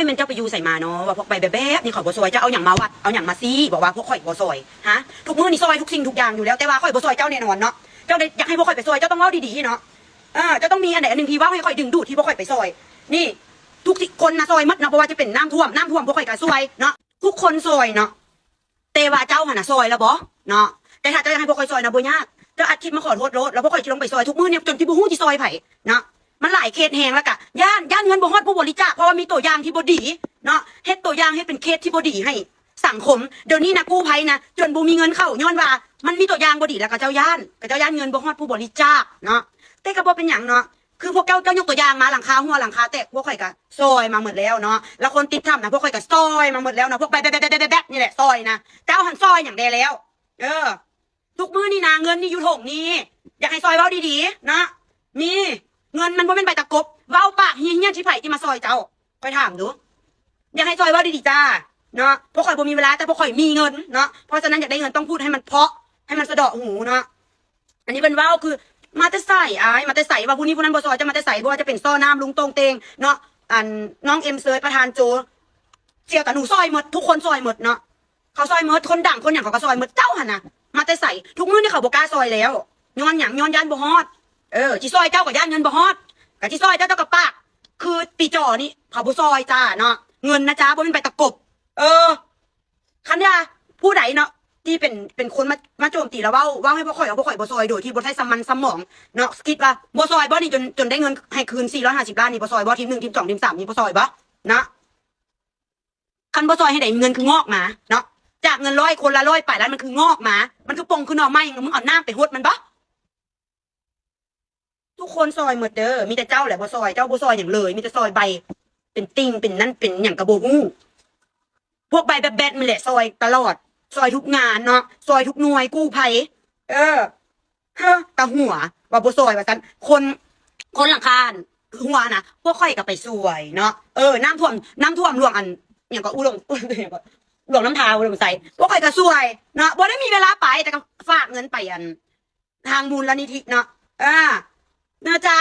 ແມ່ນເຈົ້າໄປຢູ່ໃສມາເນາະ ວ່າພວກໃບແບບໆນີ້ເຂົາບໍ່ຊ່ອຍ ເຈົ້າເອົາຫຍັງມາວັດ ເອົາຫຍັງມາຊີ້ ບອກວ່າພວກຂ້ອຍບໍ່ຊ່ອຍ ຮະ? ທຸກມື້ນີ້ຊ່ອຍທຸກສິ່ງທຸກຢ່າງຢູ່ແລ້ວ ແຕ່ວ່າຂ້ອຍບໍ່ຊ່ອຍເຈົ້າແນ່ນອນເນາະ ເຈົ້າໄດ້ ຢາກໃຫ້ພວກຂ້ອຍໄປຊ່ອຍ ເຈົ້າຕ້ອງເວົ້າດີໆເນາະ ເອີ ເຈົ້າຕ້ອງມີອັນໃດອັນໜຶ່ງທີ່ເວົ້າໃຫ້ຂ້ອຍດຶງດູດ ທີ່ພວກຂ້ອຍໄປຊ່ອຍ ນີ້ ທຸກຄົນນະຊ່ອຍໝົດເນາະ ບໍ່ວ່າຈະເປັນນ້ຳຖ້ວມ ນ້ຳຖ້ວມພວກຂ້ອຍກໍຊ່ອຍເນາະ ທຸກຄົນຊ່ອຍເນາະ ແຕ່ວ່າເຈົ້າຫັ້ນນະຊ່ອຍແລ້ວບໍ່ເນາະ ແຕ່ຖ້າເຈົ້າຢາກໃຫ້ພວກຂ້ອຍຊ່ອຍນະບໍ່ຍາກ ເຈົ້າອັດຄລິບມາຂໍໂທດໂລດ ແລ້ວພວກຂ້ອຍຊິລົງໄປຊ່ອຍ ທຸກມື້ນີ້ຈົນທີ່ບໍ່ຮູ້ຊິຊ່ອຍໃຜເນາະ ມັນຫຼາຍເຄສແຮງ ແລ້ວກະຢ້ານ ຢ້ານເງິນບໍ່ຮອດຜູ້ບໍລິຈາກ ເພາະວ່າມີຕົວຢ່າງທີ່ບໍ່ດີເນາະ ເຮັດຕົວຢ່າງ ເຮັດເປັນເຄສທີ່ບໍ່ດີໃຫ້ສັງຄົມ ດຽວນີ້ນະກູ້ໄພນະຈົນບໍ່ມີເງິນເຂົ້າ ຍ້ອນວ່າມັນມີຕົວຢ່າງບໍ່ດີ ແລ້ວຂະເຈົ້າຢ້ານ ຂະເຈົ້າຢ້ານເງິນບໍ່ຮອດຜູ້ບໍລິຈາກເນາະ ແຕ່ກໍບໍ່ເປັນຫຍັງເນາະ ຄືພວກເຈົ້າ ເຈົ້າຍົກຕົວຢ່າງມາ ຫຼັງຄາຮົ່ວ ຫຼັງຄາແຕກ ພວກຂ້ອຍກໍຊ່ອຍມາໝົດແລ້ວເນາະ ແລ້ວຄົນຕິດຖ້ຳນະ ພວກຂ້ອຍກໍຊ່ອຍມາໝົດແລ້ວເນາະ ພວກແບບໆໆໆນີ້ແຫຼະຊ່ອຍນະ ເຈົ້າຫັ້ນຊ່ອຍຫຍັງແດ່ແລ້ວ ເອີ ທຸກມື້ນີ້ນະ ເງິນນີ້ຢູ່ຖົງນີ້ ຢາກໃຫ້ຊ່ອຍເວົ້າດີໆເນາະ ມີ ເງິນມັນບໍ່ແມ່ນໃບຕະກົບ ເວົ້າປາກຮຽນໆຊິໃຜທີ່ມາຊ່ອຍເຈົ້າ ຂ້ອຍຖາມດູ ຢາກໃຫ້ຊ່ອຍເວົ້າດີໆຈ້າເນາະ ພວກຂ້ອຍບໍ່ມີເວລາ ແຕ່ພວກຂ້ອຍມີເງິນເນາະ ເພາະສະນັ້ນຢາກໄດ້ເງິນຕ້ອງພູດໃຫ້ມັນເພາະ ໃຫ້ມັນສະເດາະຫູເນາະ ອັນນີ້ເພິ່ນເວົ້າຄື ມາແຕ່ໃສອ້າຍ ມາແຕ່ໃສ ວ່າຜູ້ນີ້ຜູ້ນັ້ນບໍ່ຊ່ອຍ ຈະມາແຕ່ໃສ ບໍ່ວ່າຈະເປັນສໍ້ນ້ຳ ລຸງໂຕ່ງເຕັງເນາະ ອັນ ນ້ອງເອັມເຊີຍ ປະທານໂຈ ສ່ຽວຕາໜູ ຊ່ອຍໝົດ ທຸກຄົນຊ່ອຍໝົດເນາະ ເຂົາຊ່ອຍໝົດ ຄົນດັງຄົນຫຍັງເຂົາກໍຊ່ອຍໝົດ ເຈົ້າຫັ້ນນະ ມາແຕ່ໃສ ທຸກມື້ນີ້ເຂົາບໍ່ກ້າຊ່ອຍແລ້ວ ຍ້ອນຫຍັງ ຍ້ອນຢ້ານບໍ່ຮອດ ເອີ ຊິຊ່ອຍເຈົ້າກໍຢ້ານເງິນບໍ່ຮອດ ກໍຊິຊ່ອຍເຈົ້າ ເຈົ້າກໍປາກ ຄືປີຈໍນີ້ເຂົາບໍ່ຊ່ອຍຈ້າເນາະ ເງິນນະຈ້າ ບໍ່ແມ່ນໃບຕະກົບ ເອີ ຄັນວ່າຜູ້ໃດເນາະ ທີ່ເປັນ ເປັນຄົນມາ ມາໂຈມຕີ ແລ້ວເວົ້າ ເວົ້າໃຫ້ພວກຂ້ອຍວ່າພວກຂ້ອຍບໍ່ຊ່ອຍ ໂດຍທີ່ບໍ່ໃຊ້ສະມັນສະໝອງເນາະ ຄິດວ່າບໍ່ຊ່ອຍບໍ່ນີ້ ຈົນ ຈົນໄດ້ເງິນໃຫ້ຄືນສີ່ຮ້ອຍຫ້າສິບລ້ານນີ້ ບໍ່ຊ່ອຍບໍ່ ທີມໜຶ່ງ ທີມສອງ ທີມສາມນີ້ບໍ່ຊ່ອຍບໍ່ເນາະ ຄັນບໍ່ຊ່ອຍໃຫ້ໃດ ເງິນຄືງອກມາເນາະ ຈາກເງິນຮ້ອຍ ຄົນລະຮ້ອຍປາຍລ້ານ ມັນຄືງອກມາ ມັນຄືປົ່ງຄືໜໍ່ໄມ້ ມຶງເອົານ້ຳໄປຫົດມັນບໍ່? ທຸກຄົນຊ່ອຍໝົດເດີ ມີແຕ່ເຈົ້າແຫຼະບໍ່ຊ່ອຍ ເຈົ້າບໍ່ຊ່ອຍຫຍັງເລີຍ ມີແຕ່ຊ່ອຍໃບ ເປັນຕິ່ງ ເປັນນັ້ນເປັນຫຍັງກໍບໍ່ຮູ້ ພວກໃບແບດໆນີ້ແຫຼະ ຊ່ອຍຕະຫຼອດ ຊ່ອຍທຸກງານເນາະ ຊ່ອຍທຸກໜ່ວຍກູ້ໄພ ເອີ ຮະ ຕາຫົວ ວ່າບໍ່ຊ່ອຍວ່າຊັ້ນ ຄົນ ຄົນຫຼັງຄາຫັ້ນຮົ່ວນະ ພວກຂ້ອຍກໍໄປຊ່ວຍເນາະ ເອີ ນ້ຳຖ້ວມ ນ້ຳຖ້ວມຫຼວງ ອັນ ຫຍັງກໍ ອຸດົມ ຫຍັງກໍ ຫຼວງນ້ຳທາ ອຸດົມໄຊ ພວກຂ້ອຍກໍຊ່ວຍເນາະ ບໍ່ໄດ້ມີເວລາໄປ ແຕ່ກໍຝາກເງິນໄປ ອັນ ທາງມູນລະນິທິເນາະ ເອີ ເນາະຈ້າ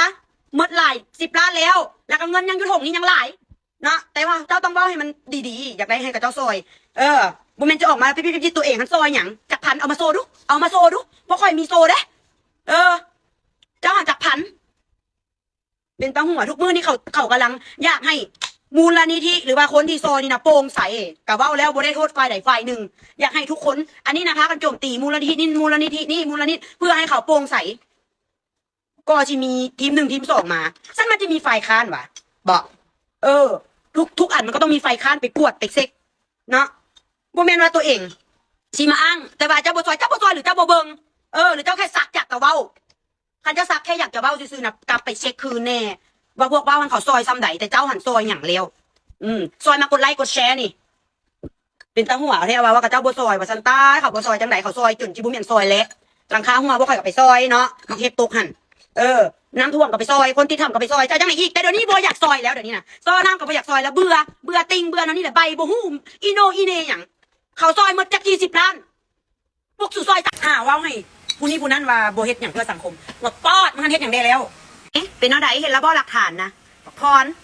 ໝົດຫຼາຍສິບລ້ານແລ້ວ ແລ້ວກໍເງິນຍັງຢູ່ຖົງນີ້ຍັງຫຼາຍເນາະ ແຕ່ວ່າເຈົ້າຕ້ອງເວົ້າໃຫ້ມັນດີໆ ຢາກໄດ້ໃຫ້ຂະເຈົ້າຊ່ອຍ ເອີ ບໍ່ແມ່ນຈະອອກມາປິດໆ ຕົວເອງຫັ້ນຊ່ອຍຫຍັງ ຈັກພັນ ເອົາມາໂຊດູ ເອົາມາໂຊດູ ພວກຂ້ອຍມີໂຊເດ້ ເອີ ເຈົ້າຫັ້ນຈັກພັນ ເປັນຕາຫົວ ທຸກມື້ນີ້ເຂົາ ເຂົາກຳລັງຢາກໃຫ້ມູນລະນິທິ ຫຼືວ່າຄົນທີ່ຊ່ອຍນີ້ນະໂປ່ງໃສ ກະເວົ້າແລ້ວບໍ່ໄດ້ໂທດຝ່າຍໃດຝ່າຍໜຶ່ງ ຢາກໃຫ້ທຸກຄົນ ອັນນີ້ນະ ພາກັນໂຈມຕີມູນລະນິທິນີ້ ມູນລະນິທິນີ້ ມູນລະນິ ເພື່ອໃຫ້ເຂົາໂປ່ງໃສ ກໍຊິມີທີມໜຶ່ງທີມສອງມາ ຊັ້ນມັນຈະມີຝ່າຍຄ້ານຫວາ ເບາະ ເອີ ທຸກ ທຸກອັນມັນກໍຕ້ອງມີຝ່າຍຄ້ານໄປກວດໄປເຊັກເນາະ ບໍ່ແມ່ນວ່າຕົວເອງຊິມາອ້າງ ແຕ່ວ່າເຈົ້າບໍ່ຊ່ອຍ ເຈົ້າບໍ່ຊ່ອຍ ຫຼືເຈົ້າບໍ່ເບິ່ງ ເອີ ຫຼືເຈົ້າແຄ່ສັກຢາກຈະເວົ້າ ຄັນເຈົ້າສັກແຄ່ຢາກຈະເວົ້າຊື່ໆນະ ກັບໄປເຊັກຄືນແນ່ ວ່າພວກເວົ້າຫັ້ນເຂົາຊ່ອຍສ່ຳໃດ ແຕ່ເຈົ້າຫັ້ນຊ່ອຍຫຍັງແລ້ວ ອືມ ຊ່ອຍມາກົດໄລກົດແຊນີ້ ເປັນຕາຫົວແທ້ ວ່າ ວ່າຂະເຈົ້າບໍ່ຊ່ອຍວ່າຊັ້ນ ຕາຍ ເຂົາບໍ່ຊ່ອຍຈັ່ງໃດ ເຂົາຊ່ອຍຈົນຊິບໍ່ແມ່ນຊ່ອຍແລ້ວ ຫຼັງຄາຮົ່ວພວກຂ້ອຍກໍໄປຊ່ອຍເນາະ ໝາກເຫັບຕົກຫັ້ນ ເອີ ນ້ຳຖ້ວມກໍໄປຊ່ອຍ ຄົນຕິດຖ້ຳກໍໄປຊ່ອຍ ເຈົ້າຈັ່ງໃດອີກ ແຕ່ດຽວນີ້ບໍ່ຢາກຊ່ອຍແລ້ວ ດຽວນີ້ນະ ຊໍ້ນ້ຳກໍບໍ່ຢາກຊ່ອຍແລ້ວ ເບື່ອ ເບື່ອຕິ່ງ ເບື່ອແນວນີ້ແຫຼະ ໃບບໍ່ຮູ້ອີໂໜອີເໜຫຍັງ ເຂົາຊ່ອຍໝົດຈັກກີ່ສິບລ້ານ ພວກສູຊ່ອຍຫາເວົ້າໃຫ້ຜູ້ນີ້ຜູ້ນັ້ນວ່າບໍ່ເຮັດຫຍັງເພື່ອສັງຄົມ ວ່າປອດ ມັນເຮັດຫຍັງແດ່ແລ້ວ ເອະ ເປັນແນວໃດ ເຫັນແລ້ວບໍ່ຫຼັກຖານນະ ພອນ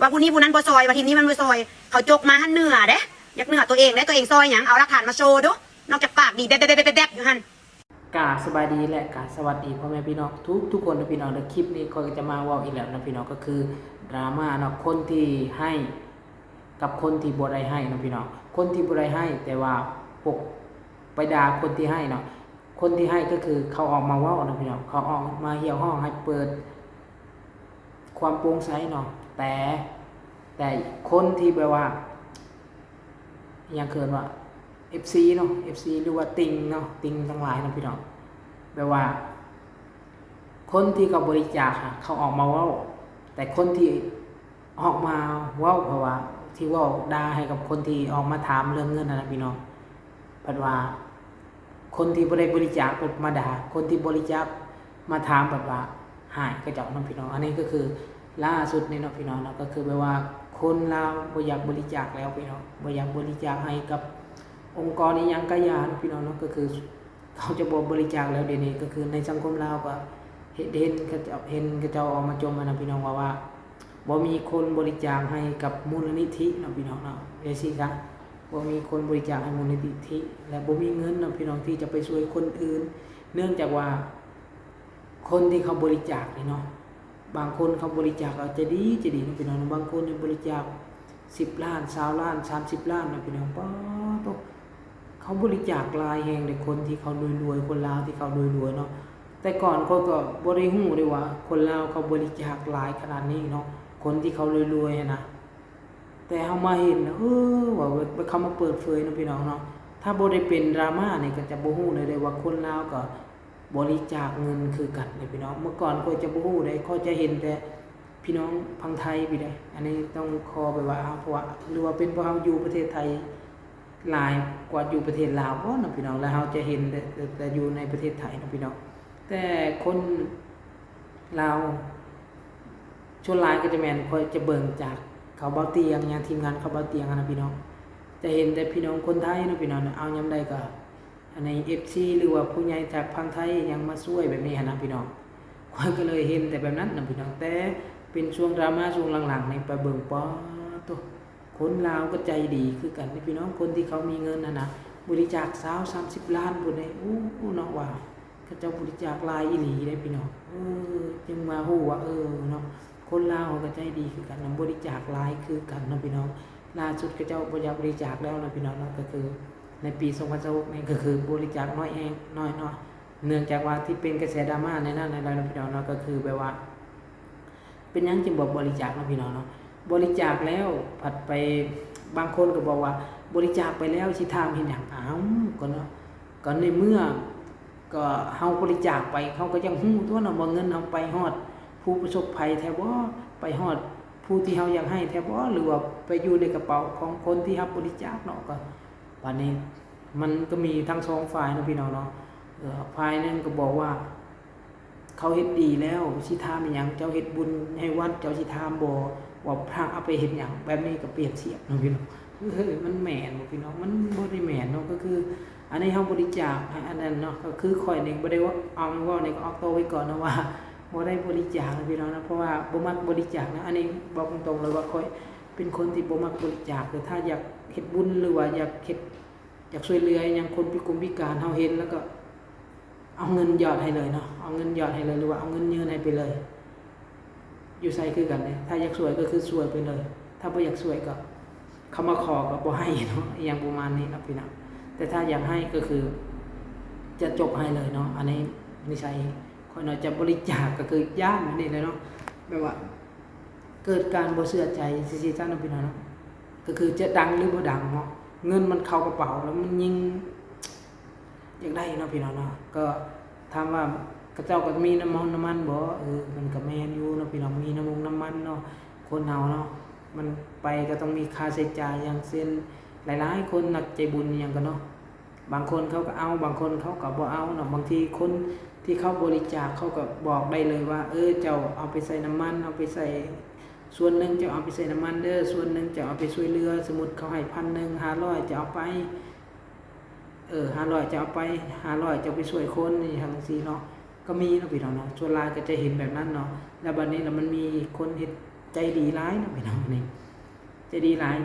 ວ່າຜູ້ນີ້ຜູ້ນັ້ນບໍ່ຊ່ອຍ ວ່າທີມນີ້ມັນບໍ່ຊ່ອຍ ເຂົາຈົກມາຫັ້ນເໜືອເດ້ ຢາກເໜືອຕົວເອງເດ້ ຕົວເອງຊ່ອຍຫຍັງ ເອົາຫຼັກຖານມາໂຊດູ ນອກຈາກປາກດີແບບໆໆໆຢູ່ຫັ້ນ. ກາບສະບາຍດີ ແລະ ກາບສະຫວັດດີພໍ່ແມ່ພີ່ນ້ອງທຸກໆຄົນເດີພີ່ນ້ອງເດີ ຄລິບນີ້ຂ້ອຍກໍຈະມາເວົ້າອີກແລ້ວນະພີ່ນ້ອງ ກໍຄືດຣາມາເນາະ ຄົນທີ່ໃຫ້ ກັບຄົນທີ່ບໍ່ໄດ້ໃຫ້ເນາະພີ່ນ້ອງ ຄົນທີ່ບໍ່ໄດ້ໃຫ້ ແຕ່ວ່າປົກໄປດ່າຄົນທີ່ໃຫ້ເນາະ ຄົນທີ່ໃຫ້ກໍຄືເຂົາອອກມາເວົ້າເນາະພີ່ນ້ອງ ເຂົາອອກມາຮຽກຮ້ອງໃຫ້ເປີດຄວາມໂປ່ງໃສເນາະ ແຕ່ ແຕ່ຄົນທີ່ແບບວ່າ ອີຫຍັງເອີ້ນວ່າ ເອັຟຊີ ເນາະ ເອັຟຊີ ຫຼືວ່າຕິ່ງເນາະ ຕິ່ງທັງຫຼາຍເນາະພີ່ນ້ອງ ແບບວ່າ ຄົນທີ່ເຂົາບໍລິຈາກຫາ ເຂົາອອກມາເວົ້າ ແຕ່ຄົນທີ່ອອກມາເວົ້າ ເພາະວ່າທີ່ເວົ້າດ່າໃຫ້ກັບຄົນທີ່ອອກມາຖາມເລື່ອງເງິນຫັ້ນນະພີ່ນ້ອງ ພັດວ່າຄົນທີ່ບໍ່ໄດ້ບໍລິຈາກເພິ່ນມາດ່າ ຄົນທີ່ບໍລິຈາກມາຖາມ ພັດວ່າຮ້າຍເຂົາເຈົ້າເນາະພີ່ນ້ອງ ອັນນີ້ກໍຄືລ່າສຸດນີ້ເນາະພີ່ນ້ອງເນາະ ກໍຄືແບບວ່າຄົນລາວບໍ່ຢາກບໍລິຈາກແລ້ວພີ່ນ້ອງ ບໍ່ຢາກບໍລິຈາກໃຫ້ກັບອົງກອນອີ່ຫຍັງກະຢ່າເນາະພີ່ນ້ອງເນາະ ກໍຄື ເຂົາຈະບໍ່ບໍລິຈາກແລ້ວ ດຽວນີ້ກໍຄືໃນສັງຄົມລາວກໍເຫັນ ເຫັນເຂົາເຈົ້າ ເຫັນເຂົາເຈົ້າອອກມາຈົ່ມຫັ້ນນະພີ່ນ້ອງ ວ່າ ວ່າ ບໍ່ມີຄົນບໍລິຈາກໃຫ້ກັບມູນນິທິເນາະ ພີ່ນ້ອງເນາະ ຈັ່ງຊີ້ຊະ ບໍ່ມີຄົນບໍລິຈາກໃຫ້ມູນນິທິ ແລະ ບໍ່ມີເງິນເນາະ ພີ່ນ້ອງ ທີ່ຈະໄປຊ່ວຍຄົນອື່ນ ເນື່ອງຈາກວ່າ ຄົນທີ່ເຂົາບໍລິຈາກນີ້ເນາະ ບາງຄົນເຂົາບໍລິຈາກເອົາໃຈດີ ໃຈດີເນາະ ພີ່ນ້ອງເນາະ ບາງຄົນນີ້ບໍລິຈາກສິບລ້ານ ຊາວລ້ານ ສາມສິບລ້ານເນາະ ພີ່ນ້ອງ ປາດໂທ້ ເຂົາບໍລິຈາກຫຼາຍແຮງເດ້ ຄົນທີ່ເຂົາລວຍໆ ຄົນລາວທີ່ເຂົາລວຍໆເນາະ ແຕ່ກ່ອນຂ້ອຍກໍບໍ່ໄດ້ຮູ້ເດ້ວ່າ ຄົນລາວເຂົາບໍລິຈາກຫຼາຍຂະໜາດນີ້ເນາະ ຄົນທີ່ເຂົາລວຍໆຫັ້ນນະ ແຕ່ເຮົາມາເຫັນ ເອີ ວ່າ ວ່າເຂົາມາເປີດເຜີຍເນາະ ພີ່ນ້ອງເນາະ ຖ້າບໍ່ໄດ້ເປັນດຣາມານີ້ ກໍຈະບໍ່ຮູ້ເລີຍເດ້ວ່າ ຄົນລາວກໍບໍລິຈາກເງິນຄືກັນເດ້ ພີ່ນ້ອງ ເມື່ອກ່ອນຂ້ອຍຈະບໍ່ຮູ້ເດ້ ຂ້ອຍຈະເຫັນແຕ່ ພີ່ນ້ອງຝັ່ງໄທພີ້ໃດ໋ ອັນນີ້ຕ້ອງຂໍແບບວ່າ ເພາະວ່າ ຫຼືວ່າເປັນເພາະເຮົາຢູ່ປະເທດໄທຫຼາຍກວ່າຢູ່ປະເທດລາວບໍເນາະ ພີ່ນ້ອງ ແລ້ວເຮົາຈະເຫັນແຕ່ ແຕ່ ແຕ່ຢູ່ໃນປະເທດໄທເນາະ ພີ່ນ້ອງ ແຕ່ຄົນລາວ ສ່ວນຫຼາຍກໍຈະແມ່ນຂ້ອຍຈະເບິ່ງຈາກເຂົາເບົາຕຽງ ຫຍັງ ທີມງານເຂົາເບົາຕຽງຫັ້ນນະ ພີ່ນ້ອງ ຈະເຫັນແຕ່ພີ່ນ້ອງຄົນໄທເນາະ ພີ່ນ້ອງເນາະ ເອົາຍາມໃດກໍ ອັນນີ້ ເອັຟຊີ ຫຼືວ່າຜູ້ໃຫຍ່ຈາກຝັ່ງໄທຫຍັງມາຊ່ວຍແບບນີ້ຫັ້ນນະ ພີ່ນ້ອງ ຂ້ອຍກໍເລີຍເຫັນແຕ່ແບບນັ້ນນະ ພີ່ນ້ອງ ແຕ່ເປັນຊ່ວງດຣາມາຊ່ວງຫຼັງໆນີ້ ໄປເບິ່ງ ປາດໂທ້ ຄົນລາວກໍໃຈດີຄືກັນເດ້ ພີ່ນ້ອງ ຄົນທີ່ເຂົາມີເງິນຫັ້ນນະ ບໍລິຈາກຊາວ ສາມສິບລ້ານພຸ້ນເດ້ ໂອ້ ເນາະ ວ່າ ເຂົາເຈົ້າບໍລິຈາກຫຼາຍອີ່ຫຼີເດ້ ພີ່ນ້ອງ ເອີ ຈຶ່ງມາຮູ້ວ່າ ເອີ ເນາະ ຄົນລາວເຂົາກໍໃຈດີຄືກັນເນາະ ບໍລິຈາກຫຼາຍຄືກັນເນາະ ພີ່ນ້ອງ ລ່າສຸດເຂົາເຈົ້າບໍ່ຢາກບໍລິຈາກແລ້ວເນາະ ພີ່ນ້ອງເນາະ ກໍຄືໃນປີສອງພັນຊາວຫົກນີ້ ກໍຄືບໍລິຈາກໜ້ອຍແຮງ ໜ້ອຍເນາະ ເນື່ອງຈາກວ່າທີ່ເປັນກະແສດຣາມາໃນນັ້ນໃນນັ້ນເນາະ ພີ່ນ້ອງເນາະ ກໍຄືແບບວ່າ ເປັນຫຍັງຈຶ່ງບໍ່ບໍລິຈາກເນາະ ພີ່ນ້ອງເນາະ ບໍລິຈາກແລ້ວພັດໄປ ບາງຄົນກໍບອກວ່າ ບໍລິຈາກໄປແລ້ວຊິຖາມເຮັດຫຍັງ ອ້າວ ກໍເນາະ ກໍໃນເມື່ອ ກໍເຮົາບໍລິຈາກໄປ ເຮົາກໍຢາກຮູ້ຕົວະເນາະ ວ່າເງິນເຮົາໄປຮອດຜູ້ປະສົບໄພແທ້ບໍ່ ໄປຮອດຜູ້ທີ່ເຮົາຢາກໃຫ້ແທ້ບໍ່ ຫຼືວ່າໄປຢູ່ໃນກະເປົາຂອງຄົນທີ່ຮັບບໍລິຈາກເນາະ ກໍບາດນີ້ມັນກໍມີທັງສອງຝ່າຍເນາະ ພີ່ນ້ອງເນາະ ເອີ ຝ່າຍໜຶ່ງກໍບອກວ່າ ເຂົາເຮັດດີແລ້ວ ຊິຖາມອີ່ຫຍັງ ເຈົ້າເຮັດບຸນໃຫ້ວັດ ເຈົ້າຊິຖາມບໍ່ວ່າພະເອົາໄປເຮັດຫຍັງ ແບບນີ້ກໍປຽບທຽບເນາະ ພີ່ນ້ອງ ເອີ ມັນແມ່ນບໍ່ ພີ່ນ້ອງ ມັນບໍ່ໄດ້ແມ່ນເນາະ ກໍຄື ອັນນີ້ເຮົາບໍລິຈາກໃຫ້ອັນນັ້ນເນາະ ກໍຄືຂ້ອຍນີ້ບໍ່ໄດ້ເວົ້າ ເອົາມາເວົ້ານີ້ກໍອອກໂຕໄວ້ກ່ອນເນາະວ່າ ບໍ່ໄດ້ບໍລິຈາກເນາະ ພີ່ນ້ອງເນາະ ເພາະວ່າບໍ່ມັກບໍລິຈາກນະ ອັນນີ້ບອກຕົງໆເລີຍວ່າຂ້ອຍເປັນຄົນທີ່ບໍ່ມັກບໍລິຈາກ ແຕ່ຖ້າຢາກເຮັດບຸນ ຫຼືວ່າຢາກເຮັດ ຢາກຊ່ວຍເຫຼືອຫຍັງຄົນພິກົງພິການ ເຮົາເຫັນແລ້ວກໍ ເອົາເງິນຢອດໃຫ້ເລີຍເນາະ ເອົາເງິນຢອດໃຫ້ເລີຍ ຫຼືວ່າເອົາເງິນຍື່ນໃຫ້ໄປເລີຍ ຢູ່ໃສຄືກັນເດ້ ຖ້າຢາກຊ່ວຍກໍຄືຊ່ວຍໄປເລີຍ ຖ້າບໍ່ຢາກຊ່ວຍກໍເຂົ້າມາຂໍກໍບໍ່ໃຫ້ເນາະ ອີ່ຫຍັງປະມານນີ້ເນາະ ພີ່ນ້ອງ ແຕ່ຖ້າຢາກໃຫ້ກໍຄືຈະຈົບໃຫ້ເລີຍເນາະ ອັນນີ້ນິໄສຂ້ອຍເນາະ ຈະບໍລິຈາກກໍຄືຢ້ານນີ້ແຫຼະເນາະ ແບບວ່າເກີດການບໍ່ເຊື່ອໃຈ ຊີ້ໆ ຊັ້ນເນາະ ພີ່ນ້ອງເນາະ ກໍຄືຈະດັງ ຫຼື ບໍ່ດັງເນາະ ເງິນມັນເຂົ້າກະເປົາແລ້ວມັນຍິ່ງ ຢາກໄດ້ເນາະ ພີ່ນ້ອງເນາະ ກໍຖາມວ່າເຂົາເຈົ້າກໍມີນ້ຳມັນ ນ້ຳມັນບໍ່ ເອີ ມັນກໍແມ່ນຢູ່ເນາະ ພີ່ນ້ອງ ມີນ້ຳມົງນ້ຳມັນເນາະ ຄົນເຮົາເນາະ ມັນໄປກໍຕ້ອງມີຄ່າໃຊ້ຈ່າຍ ຢ່າງເຊັ່ນ ຫຼາຍໆຄົນນັກໃຈບຸນອີ່ຫຍັງກໍເນາະ ບາງຄົນເຂົາກໍເອົາ ບາງຄົນເຂົາກໍບໍ່ເອົາເນາະ ບາງທີຄົນທີ່ເຂົາບໍລິຈາກ ເຂົາກໍບອກໄດ້ເລີຍວ່າ ເອີ ເຈົ້າເອົາໄປໃສ່ນ້ຳມັນ ເອົາໄປໃສ່ສ່ວນໜຶ່ງ ເຈົ້າເອົາໄປໃສ່ນ້ຳມັນເດີ ສ່ວນໜຶ່ງເຈົ້າເອົາໄປຊ່ວຍເຫຼືອ ສົມມຸດເຂົາໃຫ້ພັນໜຶ່ງ ຫ້າຮ້ອຍ ເຈົ້າເອົາໄປ ເອີ ຫ້າຮ້ອຍ ເຈົ້າເອົາໄປ ຫ້າຮ້ອຍ ເຈົ້າໄປຊ່ວຍຄົນ ອີ່ຫຍັງຊີ້ເນາະ ກໍມີເນາະ ພີ່ນ້ອງເນາະ ສ່ວນຫຼາຍກໍຈະເຫັນແບບນັ້ນເນາະ ແລ້ວບັດນີ້ລະມັນມີຄົນເຮັດໃຈດີຫຼາຍເນາະ ພີ່ນ້ອງ ນີ້ໃຈດີຫຼາຍ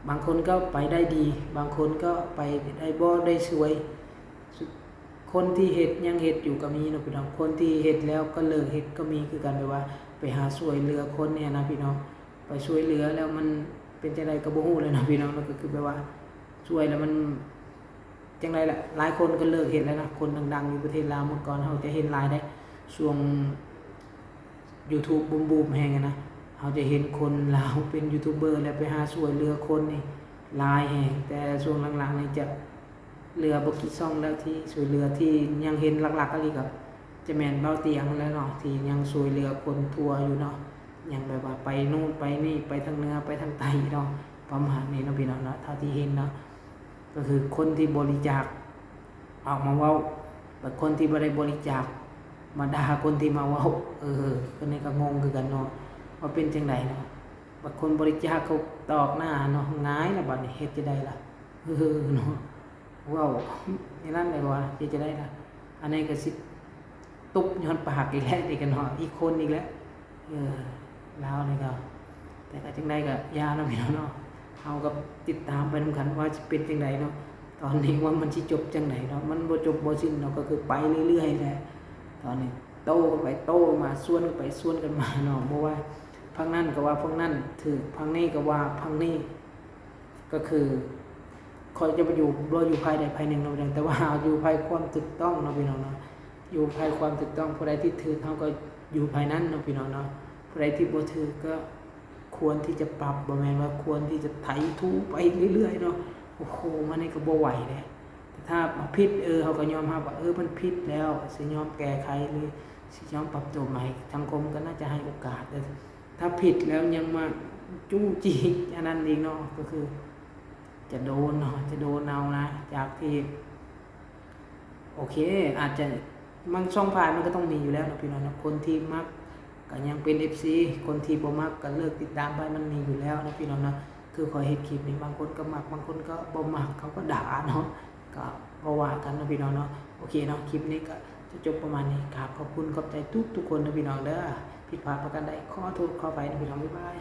ບາງຄົນກໍໄປໄດ້ດີ ບາງຄົນກໍໄປໄດ້ບໍ່ໄດ້ຊ່ວຍ ຄົນທີ່ເຮັດ ຍັງເຮັດຢູ່ກໍມີເນາະ ພີ່ນ້ອງ ຄົນທີ່ເຮັດແລ້ວກໍເລີກເຮັດກໍມີຄືກັນ ແບບວ່າໄປຫາຊ່ວຍເຫຼືອຄົນນີ້ນະ ພີ່ນ້ອງ ໄປຊ່ວຍເຫຼືອແລ້ວມັນເປັນຈັ່ງໃດກໍບໍ່ຮູ້ແລ້ວເນາະ ພີ່ນ້ອງເນາະ ກໍຄືແບບວ່າຊ່ວຍແລ້ວມັນຈັ່ງໃດລະ ຫຼາຍຄົນກໍເລີກເຮັດແລ້ວນະ ຄົນດັງໆຢູ່ປະເທດລາວ ເມື່ອກ່ອນເຮົາຈະເຫັນຫຼາຍເດ້ ຊ່ວງຢູທູບບູມໆແຮງຫັ້ນນະ ເຮົາຈະເຫັນຄົນລາວເປັນຢູທູບເບີ ແລ້ວໄປຫາຊ່ວຍເຫຼືອຄົນນີ້ຫຼາຍແຮງ ແຕ່ຊ່ວງຫຼັງໆນີ້ຈະ ເຫຼືອບໍ່ກີ່ຊ່ອງແລ້ວທີ່ຊ່ວຍເຫຼືອ ທີ່ຍັງເຫັນຫຼັກໆອີ່ຫຼີກໍຈະແມ່ນເບົາຕຽງຫັ້ນແຫຼະເນາະ ທີ່ຍັງຊ່ວຍເຫຼືອຄົນທົ່ວຢູ່ເນາະ ຍັງແບບວ່າໄປໂນ່ນໄປນີ້ ໄປທາງເໜືອໄປທາງໃຕ້ເນາະ ປະມານນີ້ເນາະ ພີ່ນ້ອງເນາະ ເທົ່າທີ່ເຫັນເນາະ ກໍຄືຄົນທີ່ບໍລິຈາກອອກມາເວົ້າ ແລະຄົນທີ່ບໍ່ໄດ້ບໍລິຈາກມາດ່າຄົນທີ່ມາເວົ້າ ເອີ ເພິ່ນນີ້ກໍງົງຄືກັນເນາະ ວ່າເປັນຈັ່ງໃດເນາະ ບາດຄົນບໍລິຈາກເຂົາຕອກໜ້າເນາະ ຫງາຍລະ ບາດນີ້ເຮັດຈັ່ງໃດລະ ເອີ ເນາະ ເວົ້າແນວນັ້ນແຫຼະວ່າ ເຮັດຈັ່ງໃດລະ ອັນນີ້ກໍຊິຕຸບຍ້ອນປາກອີກແຫຼະ ນີ້ກໍເນາະ ອີກຄົນອີກແຫຼະ ເອີ ລາວນີ້ກໍ ແຕ່ກໍຈັ່ງໃດກໍຢ່າເນາະພີ່ນ້ອງເນາະ ເຮົາກໍຕິດຕາມໄປນຳກັນວ່າຊິເປັນຈັ່ງໃດເນາະ. ຕອນນີ້ວ່າມັນຊິຈົບຈັ່ງໃດເນາະ ມັນບໍ່ຈົບບໍ່ສິ້ນເນາະ ກໍຄືໄປເລື້ອຍໆແຫຼະ. ຕອນນີ້ໂຕ້ກັນໄປໂຕ້ກັນມາ ສວນກັນໄປສວນກັນມາເນາະ ບໍ່ວ່າພັກນັ້ນກໍວ່າພັກນັ້ນຖືກ ພັກນີ້ກໍວ່າພັກນີ້ ກໍຄືຂ້ອຍຈະບໍ່ຢູ່ ບໍ່ຢູ່ຝ່າຍໃດຝ່າຍໜຶ່ງເນາະ ແຕ່ວ່າເຮົາຢູ່ຝ່າຍຄວາມຖືກຕ້ອງເນາະພີ່ນ້ອງເນາະ ຢູ່ຝ່າຍຄວາມຖືກຕ້ອງ. ຜູ້ໃດທີ່ຖືກ ເຮົາກໍຢູ່ຝ່າຍນັ້ນເນາະພີ່ນ້ອງເນາະ ຜູ້ໃດທີ່ບໍ່ຖືກກໍຄວນທີ່ຈະປັບ ບໍ່ແມ່ນວ່າຄວນທີ່ຈະໄຖຖູໄປເລື້ອຍໆເນາະ. ໂອ້ໂຫ ມັນນີ້ກໍບໍ່ໄຫວເດ້ ແຕ່ຖ້າຜິດ ເອີ ເຮົາກໍຍອມຮັບວ່າ ເອີ ມັນຜິດແລ້ວ ຊິຍອມແກ້ໄຂ ຫຼື ຊິຍອມປັບໂຕໃໝ່ ສັງຄົມກໍໜ້າຈະໃຫ້ໂອກາດ ແຕ່ ຖ້າຜິດແລ້ວຍັງມາຈູ້ຈີ້ອັນນັ້ນອີກເນາະ ກໍຄືຈະໂດນເນາະ ຈະໂດນເອົານະ ຈາກທີ່ ໂອເຄ ອາດຈະ ມັນສອງຝ່າຍມັນກໍຕ້ອງມີຢູ່ແລ້ວເນາະພີ່ນ້ອງເນາະ ຄົນທີ່ມັກກໍຍັງເປັນເອັຟຊີ ຄົນທີ່ບໍ່ມັກກໍເລີກຕິດຕາມໄປ ມັນມີຢູ່ແລ້ວເນາະພີ່ນ້ອງເນາະ. ຄືຂ້ອຍເຮັດຄລິບນີ້ ບາງຄົນກໍມັກ ບາງຄົນກໍບໍ່ມັກ ເຂົາກໍດ່າເນາະ ກໍບໍ່ວ່າກັນເນາະພີ່ນ້ອງເນາະ. ໂອເຄເນາະ ຄລິບນີ້ກໍຈະຈົບປະມານນີ້ ກາບຂອບຄຸນຂອບໃຈທຸກໆຄົນເດີພີ່ນ້ອງເດີ ຜິດພາດປະການໃດຂໍໂທດຂໍອະໄພເນາະພີ່ນ້ອງ ບາຍບາຍ.